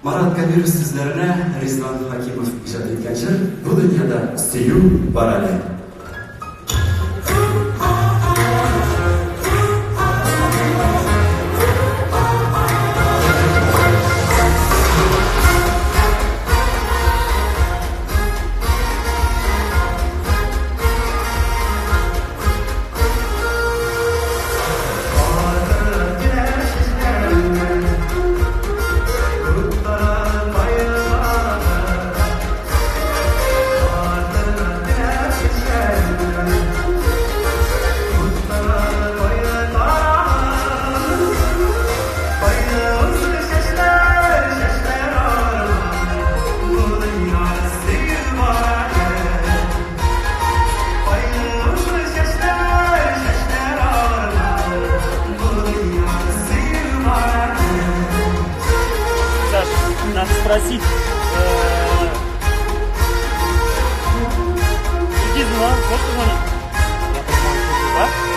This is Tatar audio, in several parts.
Марат Кәбиров сүзләренә Ризван Хакимов иҗат иткән җыр Бу дөньяда сөю бар әле. Саш, надо спросить. Киргизова, можешь позвонить? Я понимаю, да?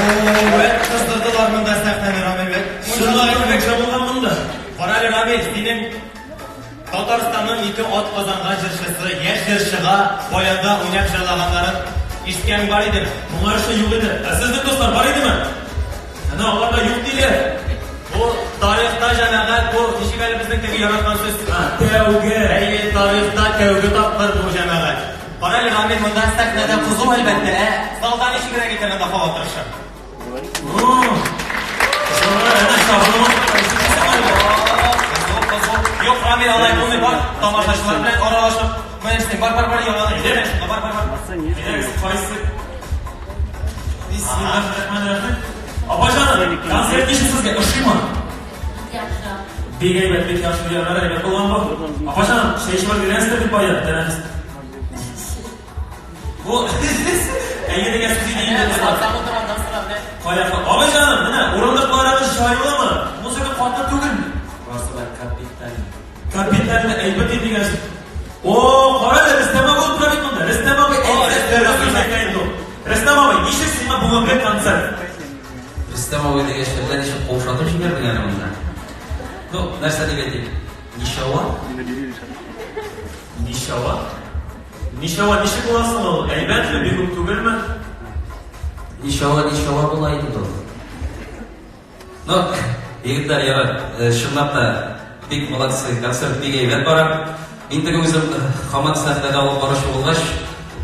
Вәт кыздырдылар монда сәхнәне, Рамил, вәт. Чынлап бик жабылган монда. Карале, Рамил, синең Татарстанның ике ат казанган җырчысы, яшь җырчыга баянда уйнап җырлаганнарын ишеткәнең бар идеме? Моңарчы юк иде. Ә сезнең дуслар бар идеме? Әнә алар да юк диләр. Бу тарихта, җәмәгать, бу ничек әле безнең теге яраткан сүз? Тәүге. Әйе, тарихта тәүге тапкыр бу, җәмәгать. Карале, Рамил, монда сәхнәдә кызу, әлбәттә, ә залда ничегрәк икән анда һава торышы? Юк, Рамил, алай булмый, бар, тамашачылар белән аралашып, менә эшлим, бар, бар, бар, яңадан, әйдә, бар, бар, бар. Кайсы? Бисмиллаһир-рахманир-рахим. Апа җаным, концерт ничек сезгә, ошыймы? Яхшы. Бик әйбәт, бик яхшы, ярар, әйбәт булган бу. Апа җаным, чәй эчеп алып бит бая, тәнәфес. Бу әйе дигән сүз иде инде. Кая, абый җаным, менә урындыкларыгыз җайлымы? Музыка каты түгелме? Барысы да капиталь. Капитальне әйбәт дигән сүз. О, кара әле, Рөстәм абый утыра бит монда. Рөстәм абый, әйтә инде ул. Рөстәм абый, ничек сиңа бүгенге концерт? Рөстәм абый дигәч, әллә ничек каушатып җибәрдең әле монда. Ну, нәрсә дип әйтим? Ничава? Ничава? Ничава ничек була соң ул? Әйбәтме, бик үк түгелме? Ничава, ничава була инде ул. Ну, егетләр, ярар, чынлап та бик молодцы, концерт бик әйбәт бара. Мин теге үзем һаман сәхнәдә алып баручы булгач,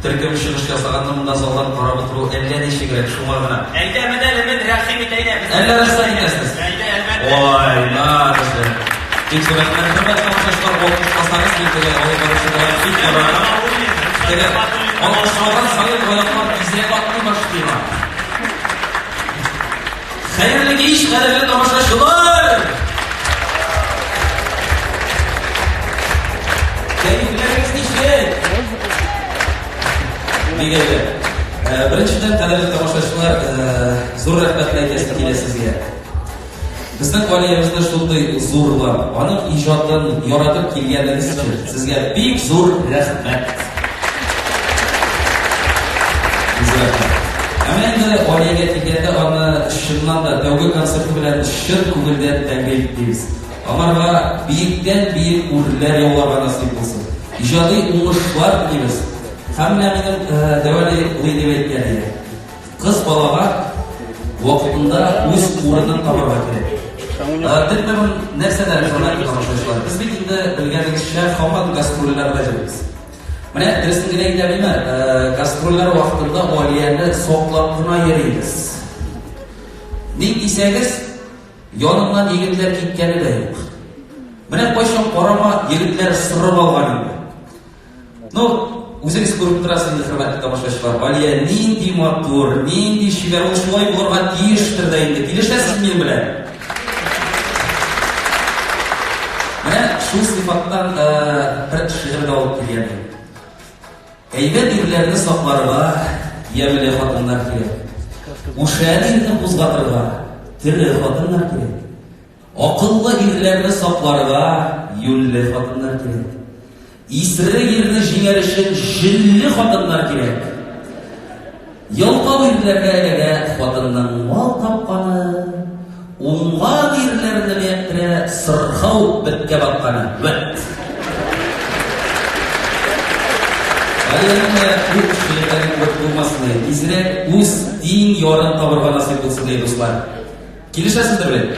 төркем чыгыш ясаганны монда залдан карап утыру әллә ничегрәк, шуңа гына. Әйдә, мен әле, мен рәхим ит, әйдә. Әллә рөхсәт итәсез? Әйдә, әлбәттә. Ой, надо же. Бик зур рәхмәт. Хөрмәтле тамашачылар, алкышласагыз, мин теге алып баручыларга бик яратам. Теге алкышлаган саен аяклар тизрәк атлый башлыйлар. Хәерле кич, кадерле тамашачылар! Кәефләрегез ничек? Бик әйбәт. Беренчедән, кадерле тамашачылар, зур рәхмәтне әйтәсем килә сезгә. Безнең Галиябезне шундый зурлап, аның иҗатын яратып килгәнегез өчен сезгә бик зур рәхмәт. Зур рәхмәт. Ә менә инде Галиягә килгәндә, аны чыннан да тәүге концерты белән чын күңелдән тәбрик итәбез. Аңарга биектән биек үрләр яуларга насыйп булсын. Иҗади уңышлар телибез. Һәм менә минем Дәвали улый дип әйткән иде. Кыз балага вакытында үз урынын табарга кирәк. Белмәм нәрсәдән хөрмәтле тамашачылар. Без бит инде белгәнегезчә һаман гастрольләрдә йөрибез. Менә дөресен генә әйтәмме, гастрольләр вакытында Алияне саклап кына йөрибез. Ник дисәгез, яныннан егетләр киткәне дә юк. Менә кайчан карама, егетләр сорап алган инде. Ну, үзегез күреп торасыз инде, хөрмәтле тамашачылар. Алия нинди матур, нинди чибәр, ул шулай булырга тиештер дә инде. Килешәсез минем белән? Менә шул сыйфаттан бер шигырь дә алып килгән идем. Әйбәт ирләрне сакларга ямьле хатыннар кирәк. Үшән ирне кузгатырга тере хатыннар кирәк. Акыллы ирләрне сакларга юньле хатыннар кирәк. Исерек ирне җиңәр өчен җенле хатыннар кирәк. Ялкау ирләргә эләгә хатынның мал тапканы, уңган ирләрне эләктерә сырхау беткә батканы. Вәт! Алиянең дә бу шигырьләрен күреп булмасын иде. Тизрәк үз тиң ярын табырга насыйп булсын, ди дуслар. Килешәсездер бит?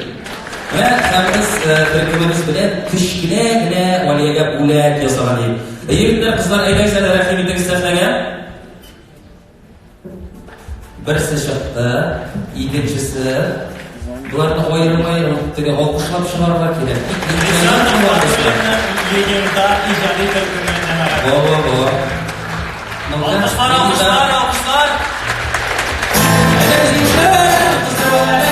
Менә һәм без төркемебез белән кечкенә генә Алиягә бүләк ясаган идек. Егетләр, кызлар, әйдәгез әле, рәхим итегез сәхнәгә. Берсе чыкты, икенчесе. Боларны аерым-аерым теге алкышлап чыгарырга кирәк. Легендар иҗади төркеме җәмәгать. Во, во, во. Алкышлар, алкышлар, алкышлар. Әйдәгез, егетләр, кызлар.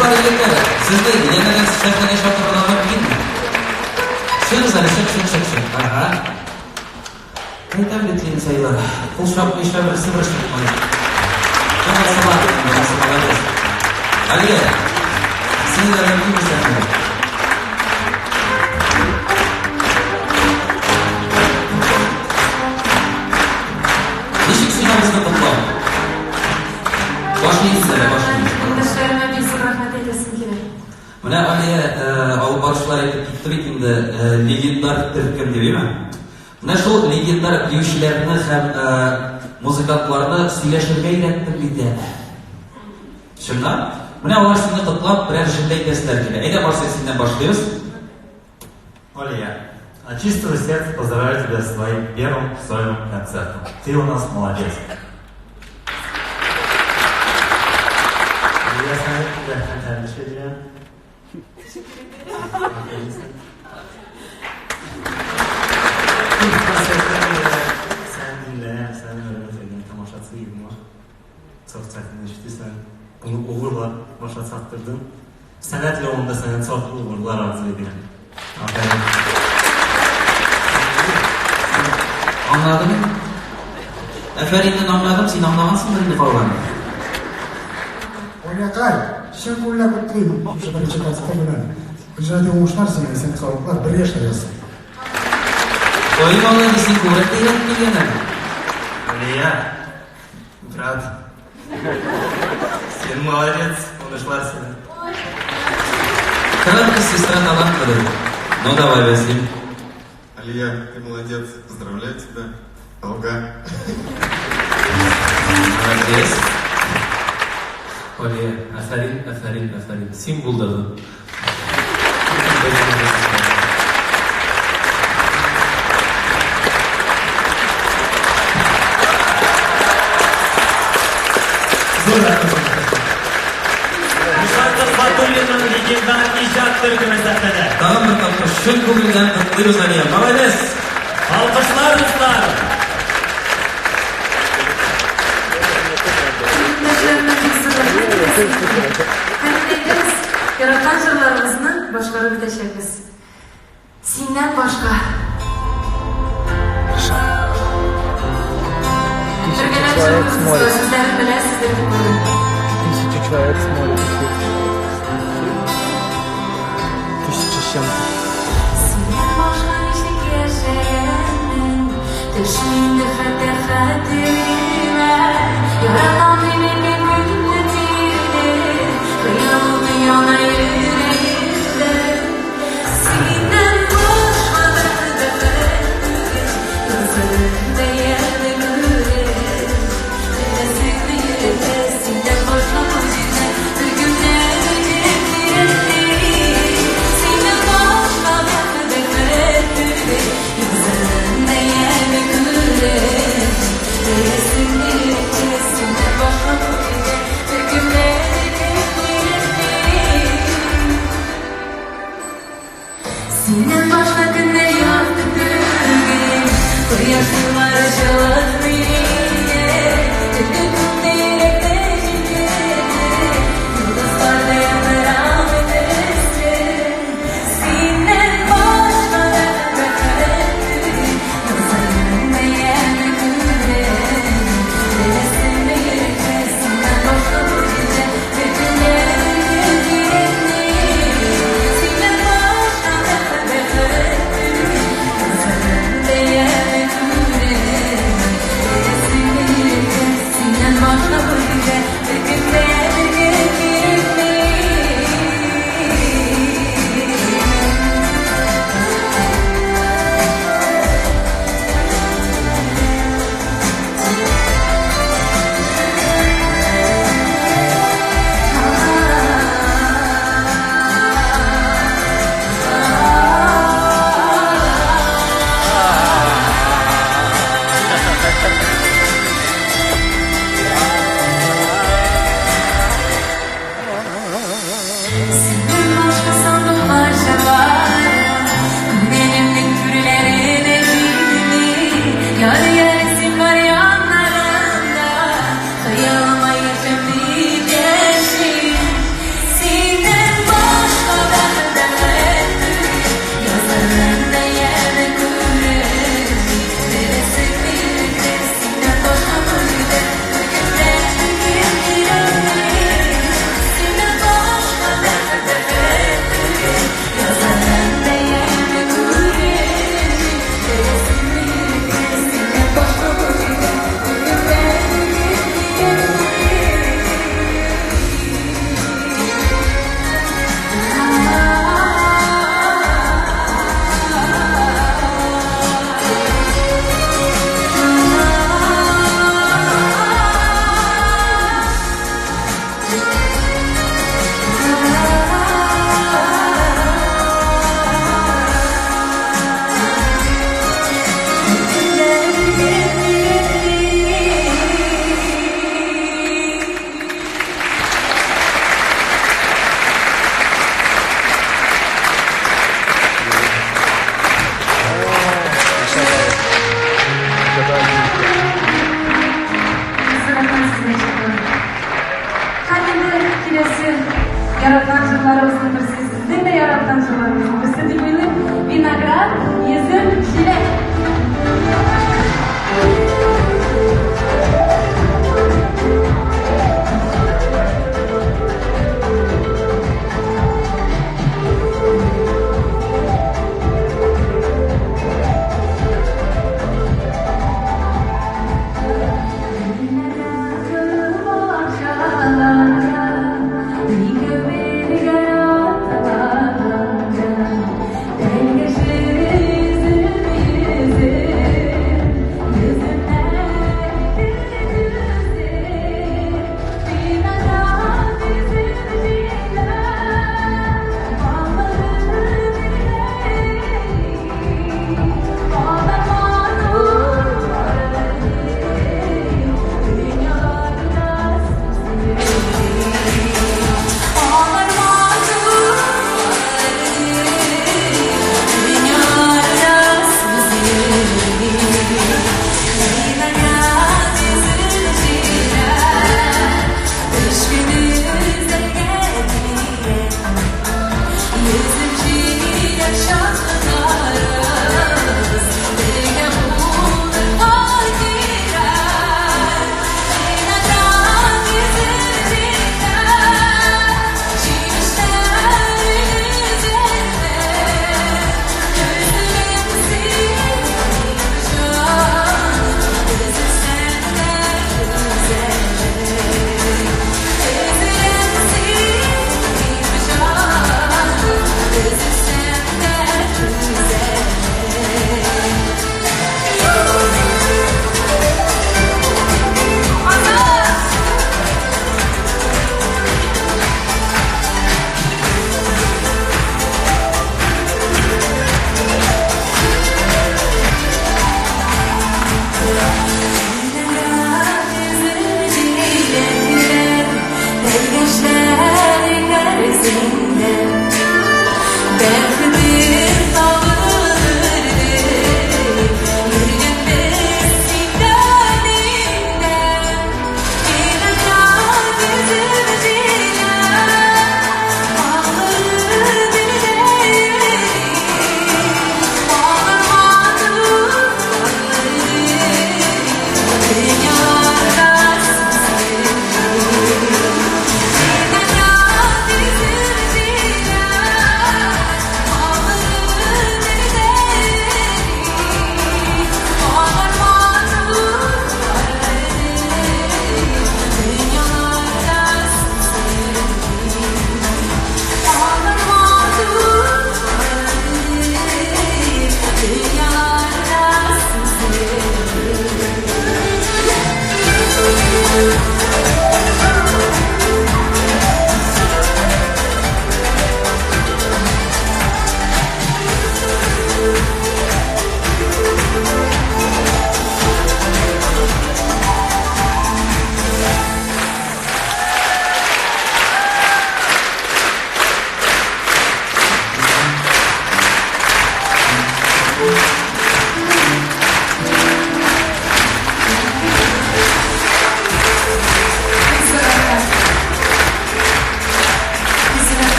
Кызлар, егетләр, сезне янәдән сәхнәгә чакырырга мөмкинме? Чыгыгыз әле, чык, чык, чык, чык. Ага. Әйтәм бит, лентяйлар, кул чапмыйча берсе бер чыкмый. Монысы бар, монысы молодец. Алия, сине дә мөмкинме сәхнәгә? Ничек сиңа безне котлау? Баш иегез әле, баш иегез. Көндәшләремә бик зур рәхмәт әйтәсем килә. Менә Алия, алып баручылар әйтеп китте бит инде, легендар төркем дип, әйме? Менә шул легендар биючеләрне һәм музыкантларны сөйләшергә өйрәттем бит әле. Чыннан? Менә алар сине котлап, берәр җөмлә әйтәселәр килә. Әйдә, Марсель, синнән башлыйбыз. Алия, от чистого сердца поздравляю тебя с твоим первым сольным концертом. Ты у нас молодец. Алия, сәне рәхмәт әйтәм. Səni dinləyən, səni hörmət edən tamaşaçı yığmaq çox çətin işdir. Sən bunu uğurla başa çatdırdın. Sənət yolunda sənə çox uğurlar arzu edirəm. Afərin. Аңладым. Афәриннән аңладым, син аңлагансыңдыр инде калганын. Алиякай, чын күңелдән котлыйм шушы беренче концерты белән. Иҗади уңышлар сиңа, исәнлек саулыклар, бергә эшләргә язсын. Ой, молодец, син күбрәк тә өйрәнеп килгән әле. Алия, брат, син молодец, уңышлар сиңа. Кратко сестра талантлы. Ну давай, Василий. Алия, ты молодец, поздравляю тебя. Долга. Молодец. Алия, афәрин, афәрин, афәрин. Син булдырдың. Зур рәхмәт. Ришат Төхфәтуллинның легендар иҗат төркеме сәхнәдә. Тагын бер тапкыр чын күңелдән котлыйбыз, Алия. Молодец! Алкышлар, дуслар! Көндәшләремә бик зур рәхмәт әйтәсем килә. Һәм әйдәгез, яраткан җырларыбызны башкарып бетәчәкбез. Синнән башка. Тысяча Бергәләп человек җырлыйбыз, смотрит. сүзләрен беләсездер дип уйлыйм. Тысяча человек смотрит эфир. Тысяча с чем-то. Синнән башка ничек яшәгәнмен, Төшми инде хәтта хәтеремә. Яратам димәгән көнне тире, Хыял уты яна йөрәгемдә. Синнән башка бер бәхет түгел, Язарым яме күреп. Беләсеңме йөрәктә, синнән башка бу җирдә беркем дә кирәкми. Синнән башка бер бәхет түгел, Язарым яме күреп. Беләсеңме йөрәктә, синнән башка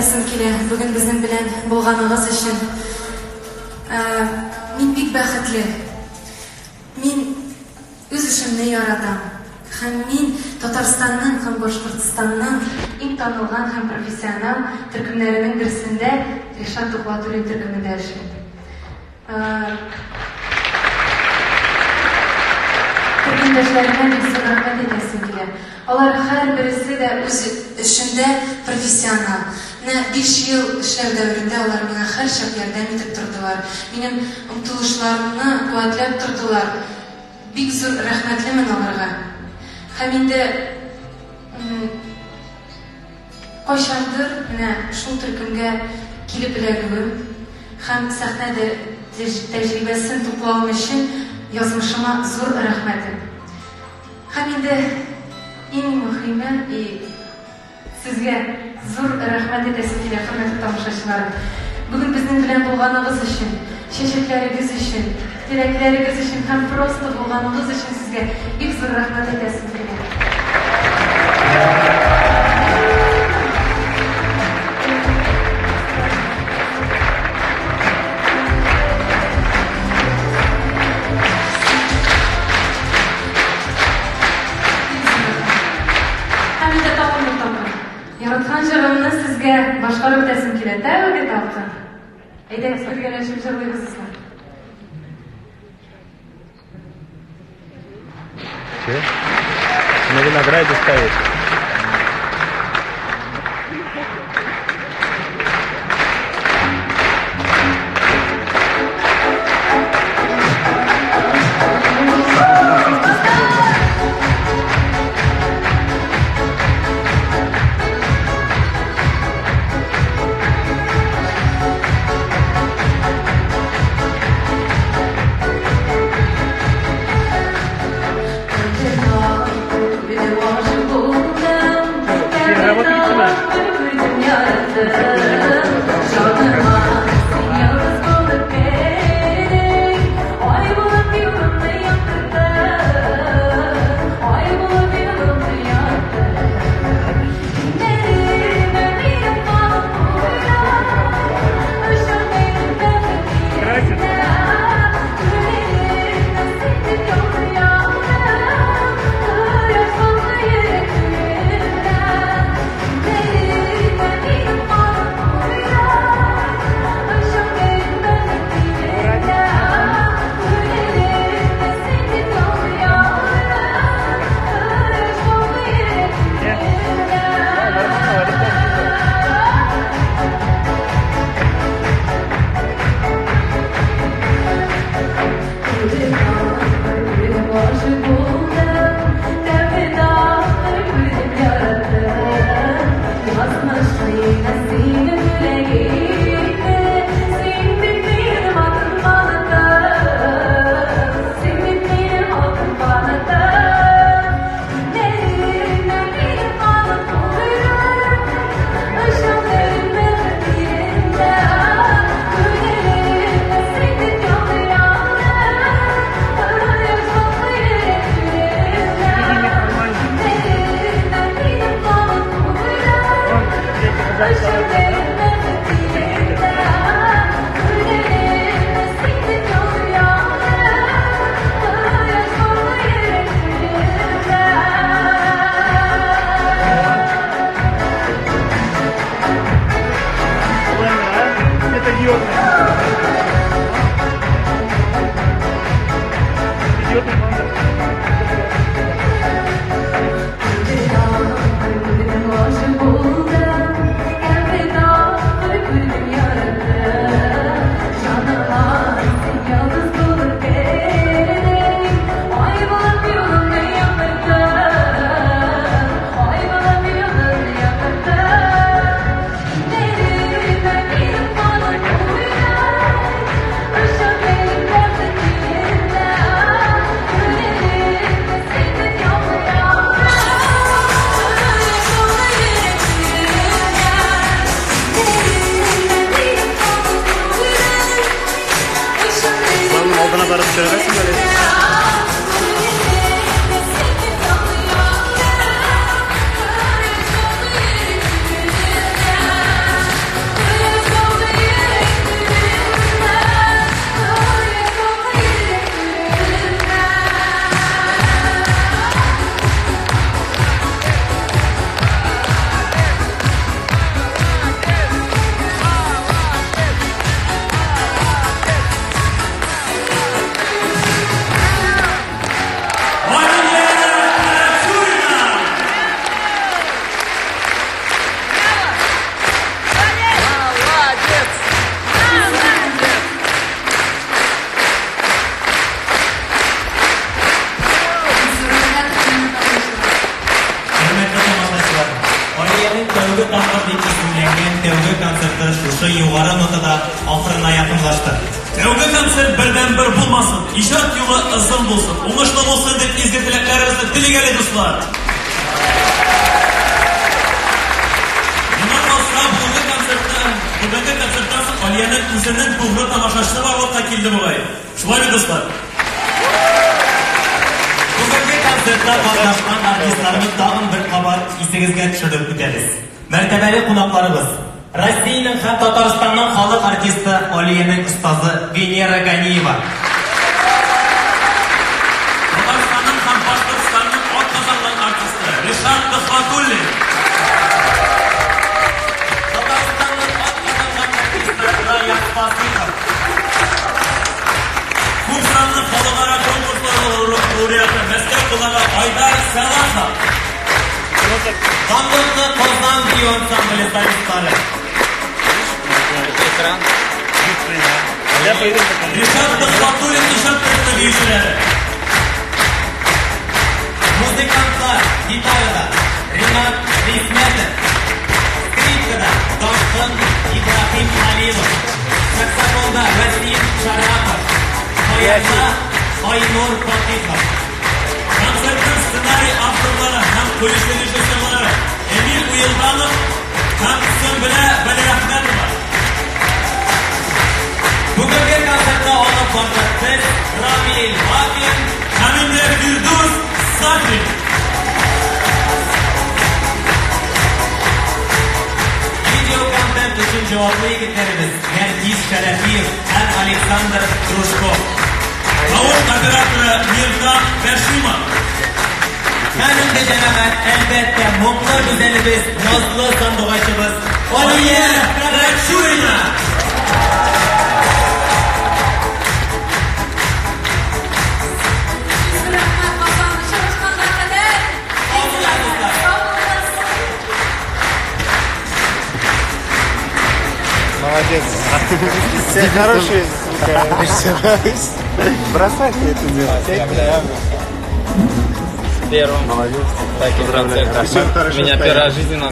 әйтәсем килә бүген безнең белән булганыгыз өчен. Мин бик бәхетле. Мин үз эшемне яратам. Һәм мин Татарстанның һәм Башкортстанның иң танылган һәм профессионал төркемнәренең берсендә Ришат Тухватуллин төркемендә эшлим. Төркемдәшләремә бик зур рәхмәт әйтәсем килә. Алар һәрбересе дә үз эшендә профессионал. Менә биш ел эшләү дәверендә алар миңа һәрчак ярдәм итеп тордылар, минем омтылышларымны куәтләп тордылар. Бик зур рәхмәтлемен аларга. Һәм инде Кайчандыр менә шул төркемгә килеп эләгүем һәм сәхнә тәҗрибәсен туплавым өчен язмышыма зур рәхмәтем. Һәм инде иң мөһиме и сезгә зур рәхмәт әйтәсем килә, хөрмәтле тамашачыларым. Бүген безнең белән булганыгыз өчен, чәчәкләрегез өчен, теләкләрегез өчен һәм просто булганыгыз өчен сезгә бик зур рәхмәт әйтәсем килә. Һәм инде тагын бер тапкыр. Яраткан җырымны сезгә башкарып үтәсем килә. Тәүге тапкыр. Әйдәгез, бергәләшеп җырлыйбыз, дуслар. Че? На винограде стоит. шушы югары нотада ахырына якынлашты. Тәүге концерт бердәнбер булмасын, иҗат юлы озын булсын, уңышлы булсын дип изге теләкләребезне телик әле, дуслар. Миңа калса, бүгенге концертта, бүгенге концерттан соң Алиянең үзенең тугры тамашачысы барлыкка килде бугай. Шулай бит, дуслар? Бүгенге концертта катнашкан артистларны тагын бер кабат исегезгә төшереп үтәбез. Мәртәбәле кунакларыбыз, Россиянең һәм Татарстанның халык артисты Алиянең остазы Венера Ганиева. Татарстанның һәм Башкортстанның атказанган артисты Ришат Төхвәтуллин. Татарстанның атказанган артисты Раяз Фасыйхов. Күпсанлы халыкара конкурслар лауреаты, Мәскәү кунагы Айдар Сәлахов. Данлыклы Казан бию ансамбле солистлары. Ришат Төхвәтуллин иҗат төркеме биючеләре. Музыкантлар: гитарада Ринат Хисмәтов, скрипкада Ташкын Ибраһим Халилов, саксофонда Васим Шарапов, баянда Айнур Фатихов. Концертның сценарий авторлары һәм куючы режиссерлары Эмиль Уелданов һәм Сөмбелә Вәлиәхмәтова. Бүгенге концертта алып бардык без, Рамил Вафин һәм инде Фирдүс Сафин. Видеоконтент өчен җаваплы егетләребез Нәргиз Шәрәфиев һәм Александр Дружков. Тавыш операторы Мирза Бәшимов. Һәм инде, җәмәгать, әлбәттә, моңлы гүзәлебез, назлы сандугачыбыз Алия Карачурина! Рәхмәт, Казан, очрашканга кадәр! Сау булыгыз! Молодец. Все хорошие, сука. Бросай ты это дело. Первым Молодец. таким концертом. Всё хорошо Меня стоит. первый раз в жизни на